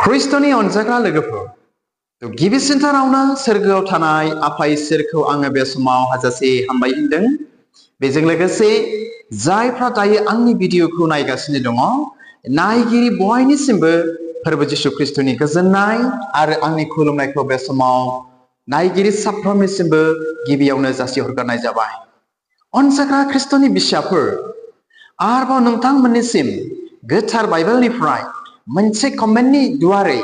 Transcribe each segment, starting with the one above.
Kristoni अनजाग्रा लोगोफोर गिबिसिनथारावनो सोरगोआव थानाय आफा इसोरखौ आङो बे समाव हाजासे हामबाय होनदों। बेजों लोगोसे जायफ्रा दायो आंनि भिडिअखौ नायगासिनो दङ, नायगिरि बयनिसिमबो फोरबो जिसु ख्रिस्टनि गोजोननाय आरो आंनि खुलुमनायखौ बे समाव नायगिरि साफ्रोमनिसिमबो गिबियावनो जासिहरग्रोनाय जाबाय। अनजाग्रा ख्रिस्टनि बिसाफोर, आरोबाव नोंथांमोननिसिम गोथार बाइबेलनिफ्राय मोनसे कमेन्टनि दुवारै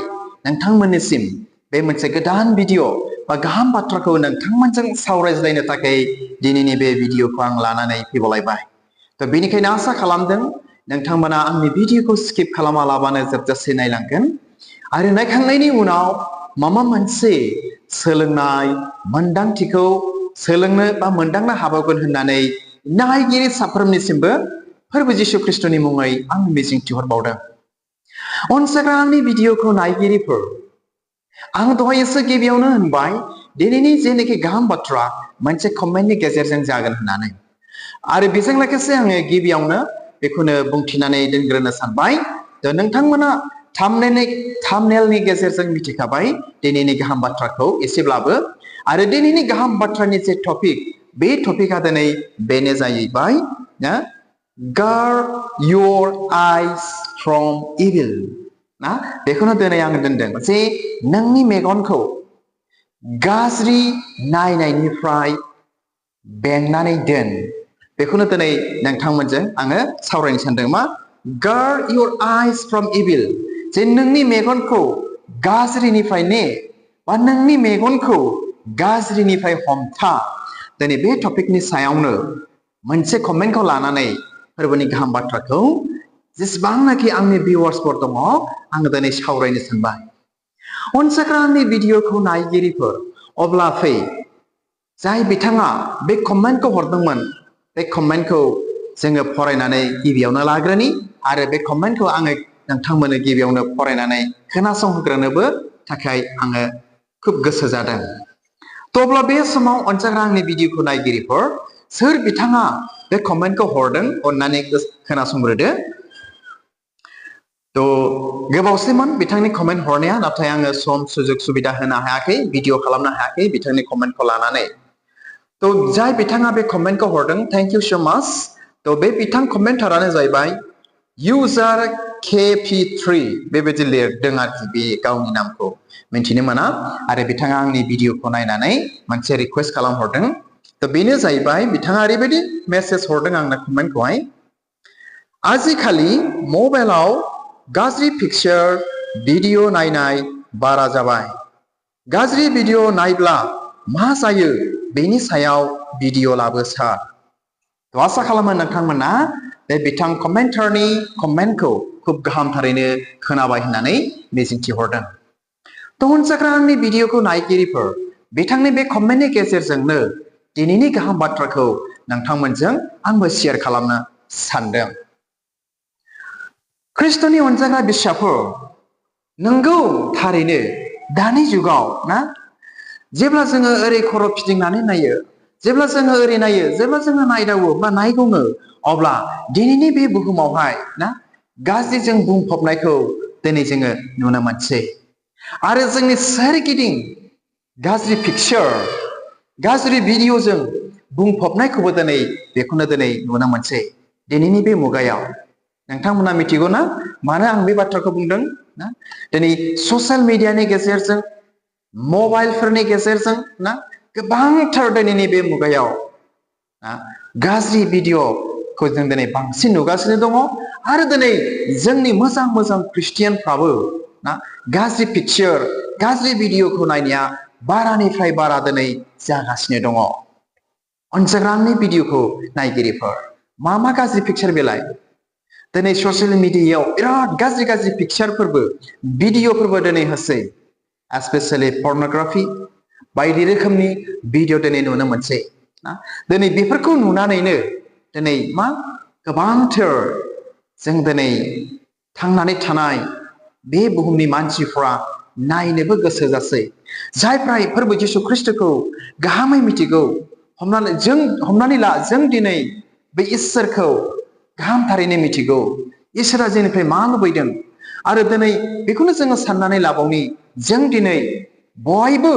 नोंथांमोननिसिम बे मोनसे गोदान भिडिअ बा गाहाम बाथ्राखौ नोंथांमोनजों सावरायज्लायनो थाखाय दिनैनि बे भिडिअखौ आं लानानै फैबावलायबाय। थ' बेनिखायनो आसा खालामदों नोंथांमोना आंनि भिडिअखौ स्किप खालामालाबानो जोबजासे नायलांगोन आरो नायखांनायनि उनाव माबा मोनसे सोलोंनाय मोनदांथिखौ सोलोंनो बा मोनदांनो हाबावगोन होननानै नायगिरि साफ्रोमनिसिमबो फोरबो जिसु ख्रिस्टनि मुङै आं मिजिंथिहरबावदों। अनजाग्रा आंनि भिडिअखौ नायगिरिफोर, आं दहायसो गिबियावनो होनबाय दिनैनि जेनोखि गाहाम बाथ्रा मोनसे कमेन्टनि गेजेरजों जागोन होननानै, आरो बेजों लोगोसे आङो गिबियावनो बेखौनो बुंथिनानै दोनग्रोनो सानबाय। थ' नोंथांमोना थाम्बनेलनि गेजेरजों मिथिखाबाय दिनैनि गाहाम बाथ्राखौ एसेब्लाबो, आरो दिनैनि गाहाम बाथ्रानि जे टपिक, बे टपिकआ दिनै बेनो जाहैबाय guard your eyes from evil। ना बेखौनो दिनै आं दोनदों जे नोंनि मेगनखौ गाज्रि नायनायनिफ्राय बेंनानै दोन। बेखौनो दिनै नोंथांमोनजों आङो सावरायनो सानदों। मा guard your eyes from evil, जे नोंनि मेगनखौ गाज्रिनिफ्राय ने बा नोंनि मेगनखौ गाज्रिनिफ्राय हमथा। दिनै बे टपिकनि सायावनो मोनसे कमेन्टखौ लानानै फोरबोनि गाहाम बाथ्राखौ जेसेबांनाखि आंनि भिउवार्सफोर दङ आङो दिनै सावरायनो सानबाय। अनजाग्रा आंनि भिडिअखौ नायगिरिफोर, अब्ला फै जाय बिथाङा बे कमेन्टखौ हरदोंमोन, बे कमेन्टखौ जोङो फरायनानै गिबियावनो लाग्रोनि, आरो बे कमेन्टखौ आङो नोंथांमोननो गिबियावनो फरायनानै खोनासंहोग्रोनोबो थाखाय आङो खुब गोसो जादों। थ' अब्ला बे समाव अनजाग्रा आंनि भिडिअखौ नायगिरिफोर, सोर बिथाङा बे कमेन्टखौ हरदों अननानै खोनासंग्रोदो। थ' गोबावसैमोन बिथांनि कमेन्ट हरनाया, नाथाय आङो सम सुजुग सुबिदा होनो हायाखै, भिडिअ खालामनो हायाखै बिथांनि कमेन्टखौ लानानै। थ' जाय बिथाङा बे कमेन्टखौ हरदों, थेंक इउ सो माच। थ' बे बिथां कमेन्टारानो जाहैबाय इउजार KP3, बेबायदि लिरदों आरोखि बे गावनि नामखौ मिन्थिनो मोना, आरो बिथाङा आंनि भिडिअखौ नायनानै मोनसे रिकुवेस्ट खालामहरदों। थ' बेनो जाहैबाय बिथाङा ओरैबायदि मेसेज हरदों आंनो कमेन्टखौहाय, आजिखालि मबाइलाव गाज्रि पिक्चार भिडिअ नायनाय बारा जाबाय। गाज्रि भिडिअ नायब्ला मा जायो बेनि सायाव भिडिअ लाबो सार। थ' आसा खालामो नोंथांमोना बे बिथां कमेन्टारनि कमेन्टखौ खुब गाहामथारैनो खोनाबाय होननानै मिजिंथिहरदों। थ' अनजाग्रा आंनि भिडिअखौ नायगिरिफोर, बिथांनि बे कमेन्टनि गेजेरजोंनो दिनैनि गाहाम बाथ्राखौ नोंथांमोनजों आंबो शेयार खालामनो सानदों। ख्रिस्टनि अनजाग्रा बिसाफोर, नंगौ थारैनो दानि जुगाव ना, जेब्ला जोङो ओरै खर' फिदिंनानै नायो, जेब्ला जोङो ओरै नायो, जेब्ला जोङो नायदावो बा नायगङो, अब्ला दिनैनि बे बुहुमावहाय ना गाज्रिजों बुंफबनायखौ दिनै जोङो नुनो मोनसै, आरो जोंनि सोरगिदिं गाज्रि पिक्चार, गाज्रि भिडिअजों बुंफबनायखौबो दिनै बेखौनो दिनै नुनो मोनसै दिनैनि बे मुगायाव। नोंथांमोना मिथिगौ ना मानो आं बे बाथ्राखौ बुंदों? ना दिनै ससियेल मिडियानि गेजेरजों, मबाइलफोरनि गेजेरजों ना गोबांथार दिनैनि बे मुगायाव गाज्रि भिडिअखौ जों दिनै बांसिन नुगासिनो दङ, आरो दिनै जोंनि मोजां मोजां ख्रिस्टियानफ्राबो ना गाज्रि पिक्चार, गाज्रि भिडिअखौ नायनाया बारानिफ्राय बारा दिनै जागासिनो दङ। अनजाग्रा आंनि भिडिअखौ नायगिरिफोर, मा गाज्रि पिक्चार बेलाय? दिनै ससियेल मिडियायाव बिराद गाज्रि गाज्रि पिक्चारफोरबो भिडिअफोरबो दिनै होसै, एस्पेसियेलि पर्न'ग्राफि बायदि रोखोमनि भिडिअ दिनै नुनो मोनसै ना। दिनै बेफोरखौ नुनानैनो दिनै मा गोबांथार जों दिनै थांनानै थानाय बे बुहुमनि मानसिफ्रा नायनोबो गोसो जासै। जायफ्रा फोरबो जिसु ख्रिस्टखौ गाहामै मिथिगौ, हमनानै ला जों दिनै बे इसोरखौ गाहामथारैनो मिथिगौ, इसोरा जोंनिफ्राय मा लुबैदों, आरो दिनै बेखौनो जोङो साननानै लाबावनि जों दिनै बयबो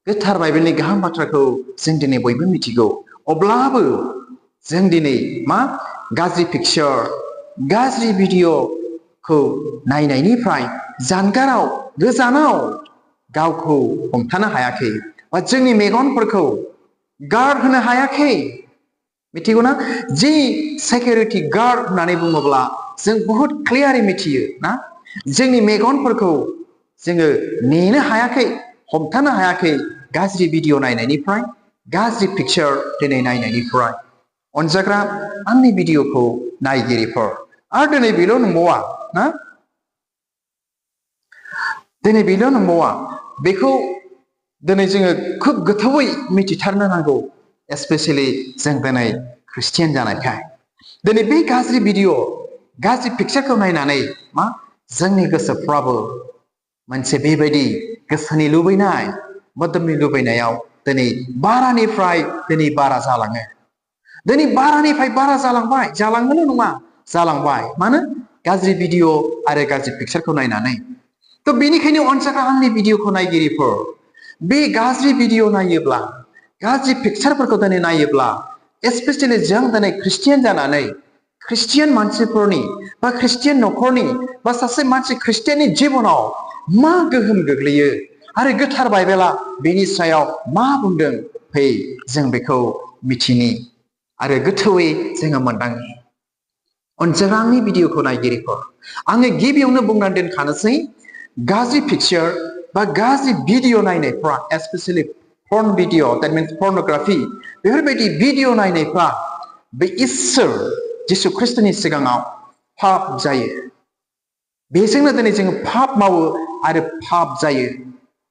गोथार बाइबेलनि गाहाम बाथ्राखौ जों दिनै बयबो मिथिगौ अब्लाबो जों दिनै मा गाज्रि पिक्चार गाज्रि भिडिअखौ नायनायनिफ्राय जानगाराव गोजानाव गावखौ हमथानो हायाखै बा जोंनि मेगनफोरखौ गार्ड होनो हायाखै मिथिगौना जि सिकिउरिटि गार्ड होननानै बुङोब्ला जों बहुत क्लियारै मिथियो ना जोंनि मेगनफोरखौ जोङो नेनो हायाखै हमथानो हायाखै गाज्रि भिडिअ नायनायनिफ्राय गाज्रि पिक्चार दिनै नायनायनिफ्राय अनजाग्रा आंनि भिडिअखौ नायगिरिफोर आरो दिनै बेल' नंबावा ना दिनै बेल' नंबावा बेखौ दिनै जोङो खोब गोथौयै मिथिथारनो नांगौ एस्पेसियेलि जों दिनै ख्रिस्टियान जानायखाय दिनै बे गाज्रि भिडिअ गाज्रि पिक्चारखौ नायनानै मा जोंनि गोसोफ्राबो मोनसे बेबायदि गोसोनि लुबैनाय मोदोमनि लुबैनायाव दिनै बारानिफ्राय दिनै बारा जालाङो दिनै बारानिफ्राय बारा जालाङोल' नङा जालांबाय मानो गाज्रि भिडिअ आरो गाज्रि पिक्चारखौ नायनानै थ' बेनिखायनो अनसाग्रा आंनि भिडिअखौ नायगिरिफोर बे गाज्रि भिडिअ नायोब्ला गाज्रि पिक्चारफोरखौ दिनै नायोब्ला एस्पेसियेलि जों दिनै ख्रिस्टियान जानानै ख्रिस्टियान मानसिफोरनि बा ख्रिस्टियान न'खरनि बा सासे मानसि ख्रिस्टियाननि जिबनाव मा गोहोम गोग्लैयो आरो गोथार बाइबेला बेनि सायाव मा बुंदों फै जों बेखौ मिथिनि आरो गोथौयै जोङो मोनदाङो अनजाग्रा आंनि भिडिअखौ नायगिरिफोर आङो गिबियावनो बुंनानै दोनखानोसै गाज्रि पिक्चार बा गाज्रि भिडिअ नायनायफ्रा एस्पेसियेलि पर्न भिडिअ दैट मिन्स पर्नोग्राफि बेफोरबायदि भिडिअ नायनायफ्रा बे इसोर जिसु ख्रिस्टनि सिगाङाव पाप जायो बेजोंनो दिनै जोङो पाप मावो आरो पाप जायो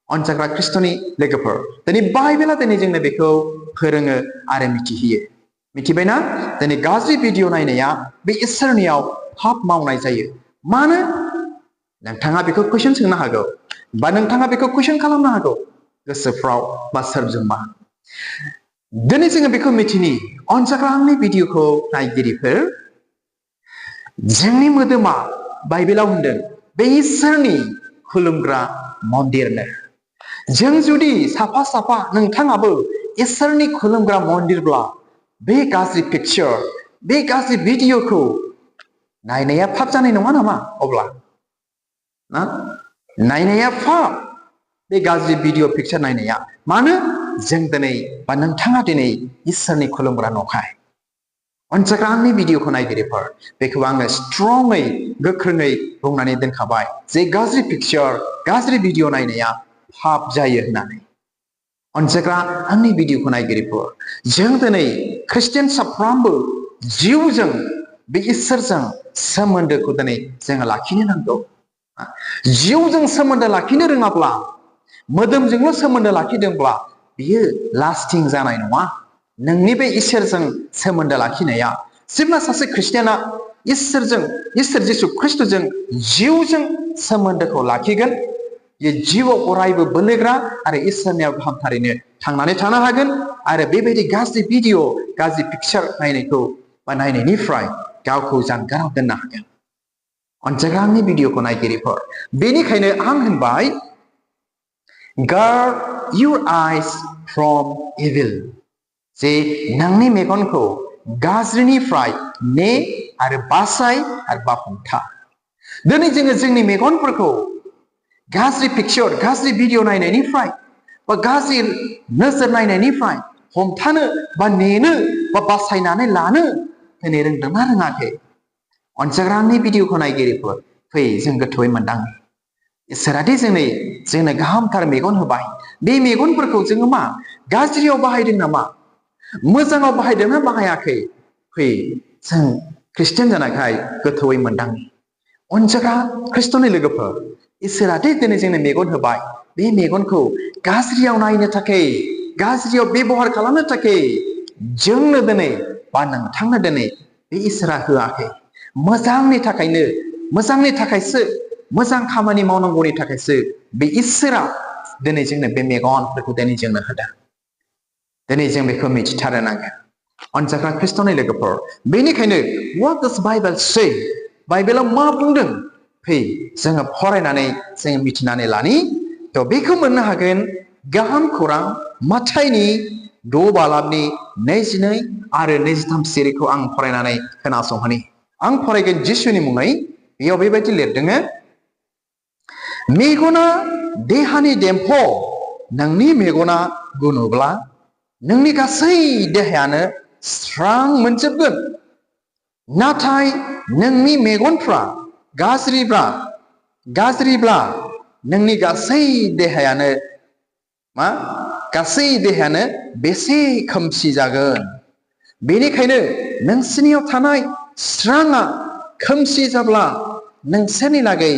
अनजाग्रा ख्रिस्टनि लोगोफोर दिनै बाइबेला दिनै जोंनो बेखौ फोरोङो आरो मिथिहोयो मिथिबायना दिनै गाज्रि भिडिअ नायनाया बे इसोरनियाव पाप मावनाय जायो मानो नोंथाङा बेखौ कुइसन सोंनो हागौ बा नोंथाङा बेखौ कुइसन खालामनो हागौ गोसोफ्राव बा सोरजोंबा दिनै जोङो बेखौ मिथिनि अनजाग्रा आंनि भिडिअखौ नायगिरिफोर जोंनि मोदोमा बाइबेलाव होनदों बे इसोरनि खुलुमग्रा मन्दिरनो जों जुदि साफा साफा नोंथाङाबो इसोरनि खुलुमग्रा मन्दिरब्ला बे गाज्रि पिक्चार बे गाज्रि भिडिअखौ नायनाया पाप जानाय नङा नामा अब्ला ना नायनाया पाप बे गाज्रि भिडिअ पिक्चार नायनाया मानो जों दिनै बा नोंथाङा दिनै इसोरनि खुलुमग्रा नखाय अनजाग्रा आंनि भिडिअखौ नायगिरिफोर बेखौ आङो स्ट्रङै गोख्रोङै बुंनानै दोनखाबाय जे गाज्रि पिक्चार गाज्रि भिडिअ नायनाया पाप जायो होननानै अनजाग्रा आंनि भिडिअखौ नायगिरिफोर जों दिनै ख्रिस्टियान साफ्रोमबो जिउजों बे इसोरजों सोमोन्दोखौ दिनै जोङो लाखिनो नांगौ जिउजों सोमोन्दो लाखिनो रोङाब्ला मोदोमजोंल' सोमोन्दो लाखिदोंब्ला बियो लास्टिं जानाय नङा नोंनि बे इसोरजों सोमोन्दो लाखिनाया जेब्ला सासे ख्रिस्टियाना इसोर जिसु ख्रिस्टजों जिउजों सोमोन्दोखौ लाखिगोन बे जिउआव अरायबो बोलोग्रा आरो इसोरनियाव गाहामथारैनो थांनानै थानो हागोन आरो बेबायदि गाज्रि भिडिअ गाज्रि पिक्चार नायनायखौ बा नायनायनिफ्राय गावखौ जानगाराव दोननो हागोन अनजाग्रा आंनि भिडिअखौ नायगिरिफोर बेनिखायनो आं होनबाय guard your eyes from evil जे नोंनि मेगनखौ गाज्रिनिफ्राय ने आरो बासाय आरो बा हमथा दिनै जोङो जोंनि मेगनफोरखौ गाज्रि पिक्चार गाज्रि भिडिअ नायनायनिफ्राय बा गाज्रि नोजोर नायनायनिफ्राय हमथानो बा नेनो बा बासायनानै लानो दिनै रोंदोंना रोङाखै अनजाग्रा आंनि भिडिअखौ नायगिरिफोर फै जों गोथौयै मोनदाङो इसोरादि जोंनो गाहामथार मेगन होबाय बे मेगनफोरखौ जोङो मा गाज्रियाव बाहायदों नामा मोजाङाव बाहायदोंना बाहायाखै फै जों ख्रिस्टियान जानायखाय गोथौयै मोनदाङो अनजाग्रा ख्रिस्टनि लोगोफोर इसोरादि दिनै जोंनो मेगन होबाय बे मेगनखौ गाज्रियाव नायनो थाखाय गाज्रियाव बेबहार खालामनो थाखाय जोंनो दिनै बा नोंथांनो दिनै बे इसोरा होआखै मोजांनि थाखायसो मोजां खामानि मावनांगौनि थाखायसो बे इसोरा दिनै जोंनो बे मेगनफोरखौ दिनै जोंनो होदों दिनै जों बेखौ मिथिथारनो नांगोन अनजाग्रा ख्रिस्टनि लोगोफोर बेनिखायनो what does Bible say बाइबेलाव मा बुंदों फै जोङो फरायनानै जोङो मिथिनानै लानि थ' बेखौ मोननो हागोन गाहाम खौरां माथाइनि 6 बालाबनि 22 आरो 23 सिरिखौ आं फरायनानै खोनासंहोनि आं फरायगोन जिसुनि मुङै बेयाव बेबायदि लिरदों मेगना देहानि देम्फ नोंनि मेगना गुनुब्ला नोंनि गासै देहायानो स्रां मोनजोबगोन नाथाय नोंनि मेगनफ्रा गाज्रिब्ला नोंनि गासै देहायानो बेसे खोमसि जागोन बेनिखायनो नोंसिनियाव थानाय स्राङा खोमसि जाब्ला नोंसोरनि लागै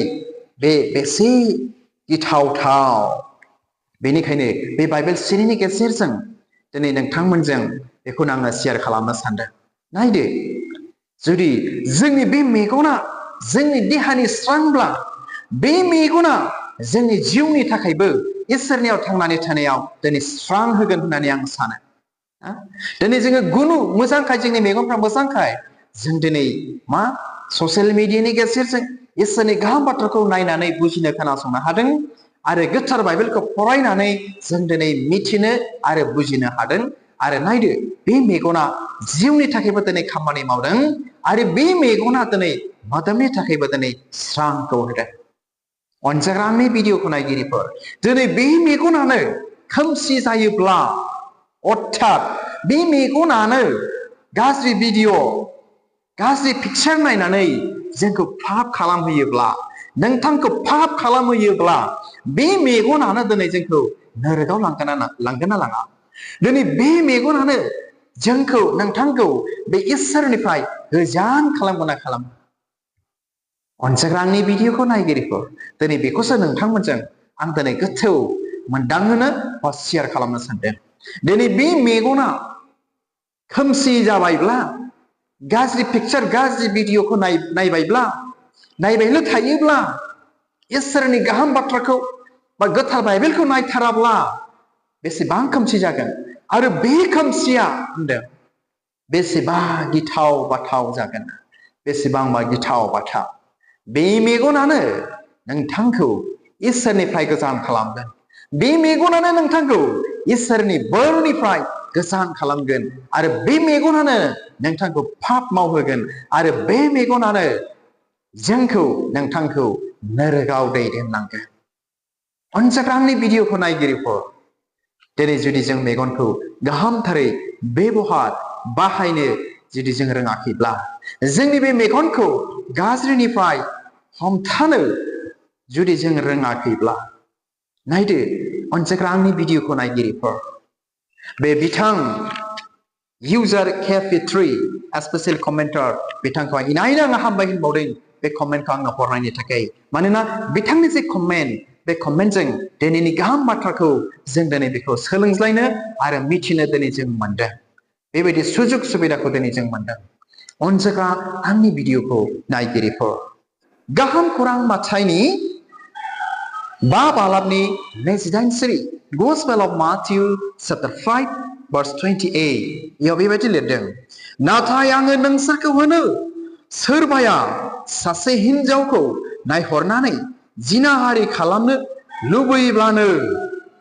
बेसे गिथावथाव बेनिखायनो बे बाइबेल सिरिनि गेजेरजों दिनै नोंथांमोनजों बेखौनो आङो शेयार खालामनो सानदों नायदो जुदि जोंनि बे मेगना जोंनि देहानि स्रांब्ला बे मेगना जोंनि जिउनि थाखायबो इसोरनियाव थांनानै थानायाव दिनै स्रां होगोन होननानै आं सानो दिनै जोङो गुनु मोजांखाय जोंनि मेगनफ्रा मोजांखाय जों दिनै ससियेल मिडियानि गेजेरजों इसोरनि गाहाम बाथ्राखौ नायनानै बुजिनो खोनासंनो हादों आरो गोथार बाइबेलखौ फरायनानै जों दिनै मिथिनो आरो बुजिनो हादों आरो नायदो बे मेगना जिउनि थाखायबो दिनै खामानि मावदों आरो बे मेगना दिनै मोदोमनि थाखायबो दिनै स्रांखौ होदों अनजाग्रा आंनि भिडिअखौ नायगिरिफोर दिनै बे मेगनानो खोमसि जायोब्ला अर्थात बे मेगनानो गाज्रि भिडिअ गाज्रि पिक्चार नायनानै जोंखौ पाप खालामहोयोब्ला नोंथांखौ पाप खालामहोयोब्ला बे मेगनानो दिनै जोंखौ नरकआव लांगोन ना लाङा दिनै बे मेगनानो जोंखौ नोंथांखौ बे इसोरनिफ्राय गोजान खालामगोन ना खालामा अनजाग्रा आंनि भिडिअखौ नायगिरिफोर दिनै बेखौसो नोंथांमोनजों आं दिनै गोथौ मोनदांहोनो बा शेयार खालामनो सानदों दिनै बे मेगना खोमसि जाबायब्ला गाज्रि पिक्चार गाज्रि भिडिअखौ नायबायल' थायोब्ला इसोरनि गाहाम बाथ्राखौ बा गोथार बाइबेलखौ नायथाराब्ला बेसेबां खोमसि जागोन आरो बे खोमसिया होनदों बेसेबा गिथाव बाथाव जागोन बेसेबांबा गिथाव बाथाव बे मेगनानो नोंथांखौ इसोरनिफ्राय गोजान खालामगोन बे मेगनानो नोंथांखौ इसोरनि बोरनिफ्राय गोजान खालामगोन आरो बे मेगनानो नोंथांखौ पाप मावहोगोन आरो बे मेगनानो जोंखौ नोंथांखौ नरकआव दैदेनलांगोन अनजाग्रा आंनि भिडिअखौ नायगिरिफोर दिनै जुदि जों मेगनखौ गाहामथारै बेबहार बाहायनो जुदि जों रोङाखैब्ला जोंनि बे मेगनखौ गाज्रिनिफ्राय हमथानो जुदि जों रोङाखैब्ला नायदो अनजाग्रा आंनि भिडिअखौ नायगिरिफोर बे बिथां इउजार केपि3 स्पेसियेल कमेन्टार बिथांखौ इनायनो आङो हामबाय होनबावदों बे कमेन्टखौ आङो हरनायनि थाखाय मानोना बिथांनि जे कमेन्ट बे कमेन्टजों दिनैनि गाहाम बाथ्राखौ जों दिनै बेखौ सोलोंज्लायनो आरो मिथिनो दिनै जों मोनदों बेबायदि सुजुग सुबिदाखौ दिनै जों मोनदों अनजाग्रा आंनि भिडिअखौ नायगिरिफोर गाहाम खौरां माथाइनि 5 बालाबनि 28 सिरि Gospel of Matthew chapter 5 verse 28 याव बेबायदि लिरदों नाथाय आङो नोंसोरखौ होनो सोरबाया सासे हिनजावखौ नायहरनानै जिनाहारि खालामनो लुबैब्लानो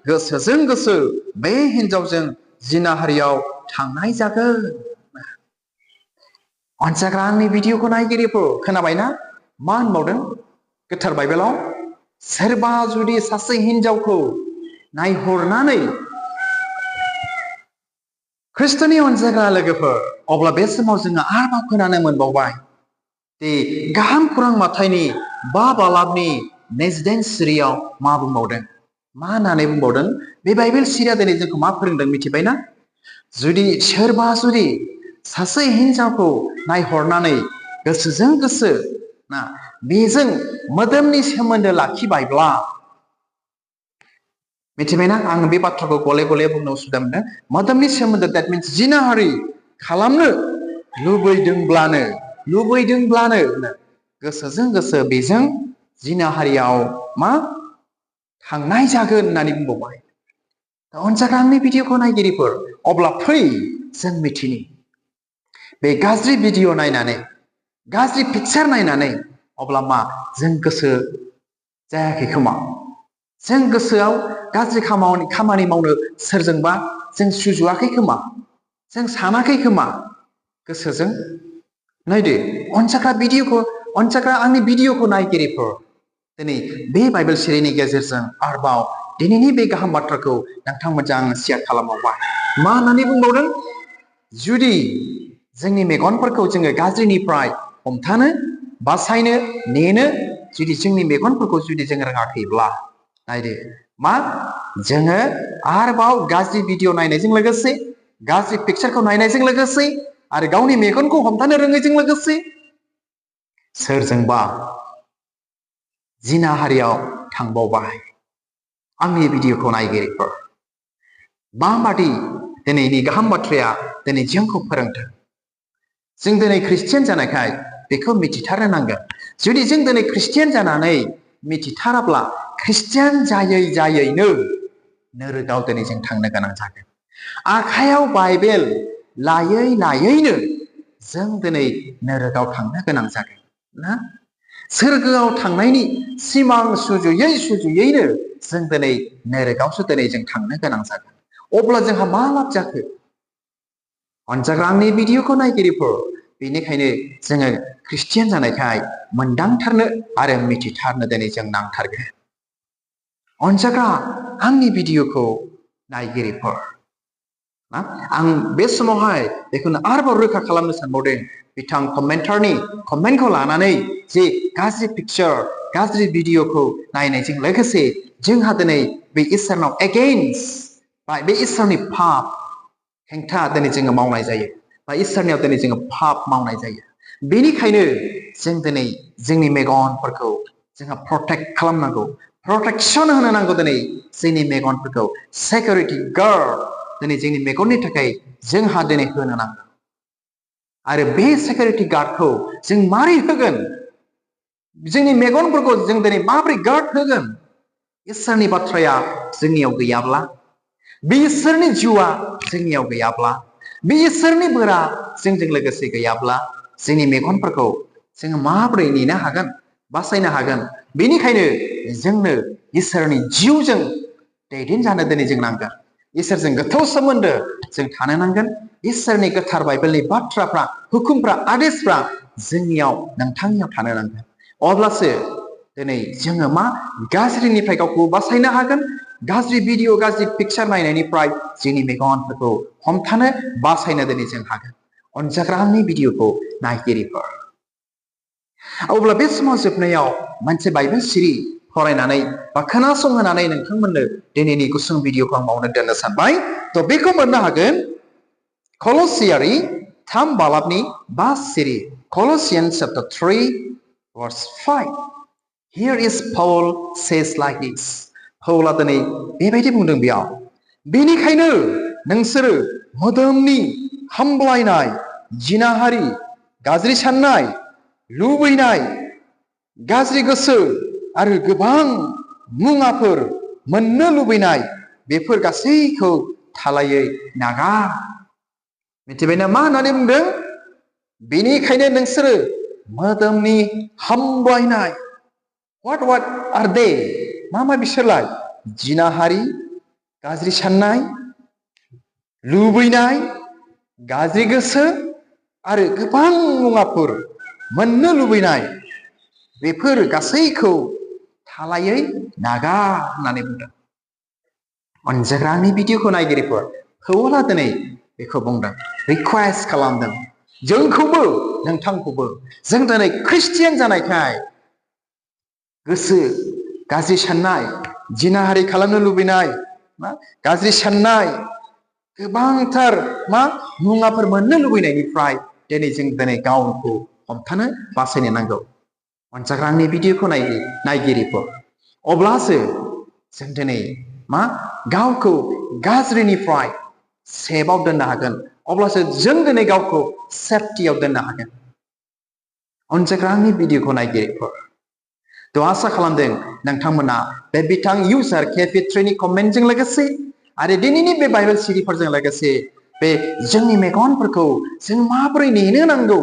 गोसोजों गोसो बे हिनजावजों जिनाहारियाव थांनाय जागोन अनजाग्रा आंनि भिडिअखौ नायगिरिफोर खोनाबायना मा होनबावदों गोथार बाइबेलाव सोरबा जुदि सासे हिनजावखौ नायहरनानै ख्रिस्ट'नि अनजाग्रा लोगोफोर अब्ला बे समाव जोङो आरोबाव खोनानो मोनबावबाय दि गाहाम खौरां माथाइनि 5 बालाबनि 28 सिरियाव मा बुंबावदों मा होननानै बुंबावदों बे बाइबेल सिरिया दिनै जोंखौ मा फोरोंदों मिथिबायना जुदि सोरबा जुदि सासे हिनजावखौ नायहरनानै गोसोजों गोसो बेजों मोदोमनि सोमोन्दो लाखिबायब्ला मिथिबायना आं बे बाथ्राखौ गले गले बुंनो उसुबिदा मोनदों मोदोमनि सोमोन्दो that means जिनाहारि खालामनो लुबैदोंब्लानो गोसोजों गोसो बेजों जिनाहारियाव मा थांनाय जागोन होननानै बुंबावबाय अनजाग्रा आंनि भिडिअखौ नायगिरिफोर अब्ला फै जों मिथिनि बे गाज्रि भिडिअ नायनानै गाज्रि पिक्चार नायनानै अब्ला मा जों गोसो जायाखै खोमा जों गोसोआव गाज्रि खामानि मावनो सोरजोंबा जों सुजुआखै खोमा जों सानाखै खोमा गोसोजों नायदो अनसाग्रा आंनि भिडिअखौ नायगिरिफोर दिनै बे बाइबेल सिरिनि गेजेरजों आरोबाव दिनैनि बे गाहाम बाथ्राखौ नोंथांमोनजों आं शेयार खालामबावबाय मा होननानै बुंबावदों जुदि जोंनि मेगनफोरखौ जोङो गाज्रिनिफ्राय हमथानो बासायनो नेनो जुदि जोंनि मेगनफोरखौ जुदि जों रोङाखैब्ला नायदो मा जोङो आरोबाव गाज्रि भिडिअ नायनायजों लोगोसे गाज्रि पिक्चारखौ नायनायजों लोगोसे आरो गावनि मेगनखौ हमथानो रोङैजों लोगोसे सोरजोंबा जिनाहारियाव थांबावबाय आंनि भिडिअखौ नायगिरिफोर माबादि दिनैनि गाहाम बाथ्राया दिनै जोंखौ फोरोंथों जों दिनै ख्रिस्टियान जानायखाय बेखौ मिथिथारनो नांगोन जुदि जों दिनै ख्रिस्टियान जानानै मिथिथाराब्ला ख्रिस्टियान जायैनो नोरगाव दिनै जों थांनो गोनां जागोन आखायाव बाइबेल लायैनो जों दिनै नोरगाव थांनो गोनां जागोन ना सोरगोआव थांनायनि सिमां सुजुयैनो जों दिनै नोरगावसो दिनै जों थांनो गोनां जागोन अब्ला जोंहा मा लाब जाखो अनजाग्रा आंनि भिडिअखौ नायगिरिफोर बेनिखायनो जोङो ख्रिस्टियान जानायखाय मोनदांथारनो आरो मिथिथारनो दिनै जों नांथारगोन अनजाग्रा आंनि भिडिअखौ नायगिरिफोर आं बे समावहाय बेखौनो आरोबाव रोखा खालामनो सानबावदों बिथां कमेन्टारनि कमेन्टखौ लानानै जे गाज्रि पिक्चार गाज्रि भिडिअखौ नायनायजों लोगोसे जोंहा दिनै बे इसोरनाव एगेइन्स्ट बे इसोरनि पाप हेंथा दिनै जोङो मावनाय जायो बा इसोरनियाव दिनै जोङो पाप मावनाय जायो बेनिखायनो जों दिनै जोंनि मेगनफोरखौ जोंहा प्रटेक्ट खालामनांगौ प्रटेक्सन होनो नांगौ दिनै जोंनि मेगनफोरखौ सिकिउरिटि गार्ड दिनै जोंनि मेगननि थाखाय जोंहा दिनै होनो नांगौ आरो बे सिकिउरिटि गार्डखौ जों मारै होगोन जोंनि मेगनफोरखौ जों दिनै माबोरै गार्ड होगोन इसोरनि बाथ्राया जोंनियाव गैयाब्ला बे इसोरनि जिउआ जोंनियाव गैयाब्ला बे इसोरनि बोरा जोंजों लोगोसे गैयाब्ला जोंनि मेगनफोरखौ जोङो माबोरै नेनो हागोन बासायनो हागोन बेनिखायनो जोंनो इसोरनि जिउजों दैदेनजानो दिनै जों नांगोन इसोरजों गोथौ सोमोन्दो जों थानो नांगोन इसोरनि गोथार बाइबेलनि बाथ्राफ्रा हुकुमफ्रा आदेशफ्रा जोंनियाव नोंथांनियाव थानो नांगोन अब्लासो दिनै जोङो मा गाज्रिनिफ्राय गावखौ बासायनो हागोन गाज्रि भिडिअ गाज्रि पिक्चार नायनायनिफ्राय जोंनि मेगनफोरखौ हमथानो बासायनो दिनै जों हागोन अनजाग्रा आंनि भिडिअखौ नायगिरिफोर अब्ला बे समाव जोबनायाव मोनसे बाइबेल सिरि फरायनानै बा खोनासंहोनानै नोंथांमोननो दिनैनि गुसुं भिडिअखौ आं मावनो दोननो सानबाय थ' बेखौ मोननो हागोन कलसियारि 3 बालाबनि 5 सिरि Colossians chapter 3 verse 5 Here is Paul says like this पौला दिनै बेबायदि बुंदों बेयाव बेनिखायनो नोंसोरो मोदोमनि हामब्लायनाय जिनाहारि गाज्रि साननाय लुबैनाय गाज्रि गोसो आरो गोबां मुवाफोर मोननो लुबैनाय बेफोर गासैखौ थालायै नागार मिथिबायना मा होननानै बुंदों बेनिखायनो नोंसोरो मोदोमनि हामब्लायनाय what are they मा बिसोरलाय जिनाहारि गाज्रि साननाय लुबैनाय गाज्रि गोसो आरो गोबां मुवाफोर मोननो लुबैनाय बेफोर गासैखौ थालायै नागार होननानै बुंदों अनजाग्रा आंनि भिडिअखौ नायगिरिफोर पौला दिनै बेखौ बुंदों रिक्वेस्ट खालामदों जोंखौबो नोंथांखौबो जों दिनै ख्रिस्टियान जानायखाय गोसो गाज्रि साननाय जिनाहारि खालामनो लुबैनाय गाज्रि साननाय गोबांथार मुवाफोर मोननो लुबैनायनिफ्राय दिनै जों गावखौ हमथानो बासायनो नांगौ अनजाग्रा आंनि भिडिअखौ नायगिरिफोर अब्लासो जों दिनै गावखौ गाज्रिनिफ्राय सेफआव दोननो हागोन अब्लासो जों दिनै गावखौ सेफटियाव दोननो हागोन अनजाग्रा आंनि भिडिअखौ नायगिरिफोर थ' आसा खालामदों नोंथांमोना बे बिथां इउजार केफिट्रिनि कमेन्टजों लोगोसे आरो दिनैनि बे बाइबेल सिरिफोरजों लोगोसे बे जोंनि मेगनफोरखौ जों माबोरै नेनो नांगौ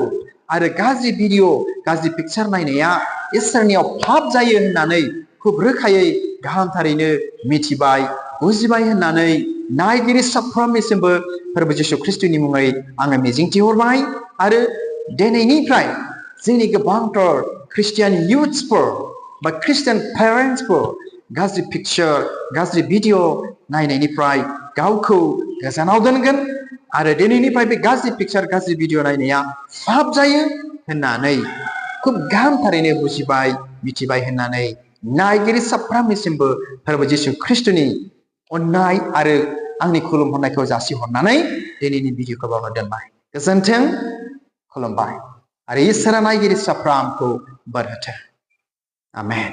आरो गाज्रि भिडिअ गाज्रि पिक्चार नायनाया इसोरनियाव पाप जायो होननानै खुब रोखायै गाहामथारैनो मिथिबाय बुजिबाय होननानै नायगिरि साफ्रोमनिसिमबो फोरबो जिसु ख्रिस्टनि मुङै आङो मिजिंथिहरबाय आरो दिनैनिफ्राय जोंनि गोबांथार ख्रिस्टियान इयुथ्सफोर बा ख्रिस्टियान पेरेन्टसफोर गाज्रि पिक्चार गाज्रि भिडिअ नायनायनिफ्राय गावखौ गोजानाव दोनगोन आरो दिनैनिफ्राय बे गाज्रि पिक्चार गाज्रि भिडिअ नायनाया पाप जायो होननानै खुब गाहामथारैनो बुजिबाय मिथिबाय होननानै नायगिरि साफ्रोमनिसिमबो फोरबो जिसु ख्रिस्टनि अननाय आरो आंनि खुलुमहरनायखौ जासिहरनानै दिनैनि भिडिअखौ बावनो दोनबाय गोजोन्थों खुलुमबाय आरो इसोरा नायगिरि साफ्रोमखौ बोर होथों आमेन।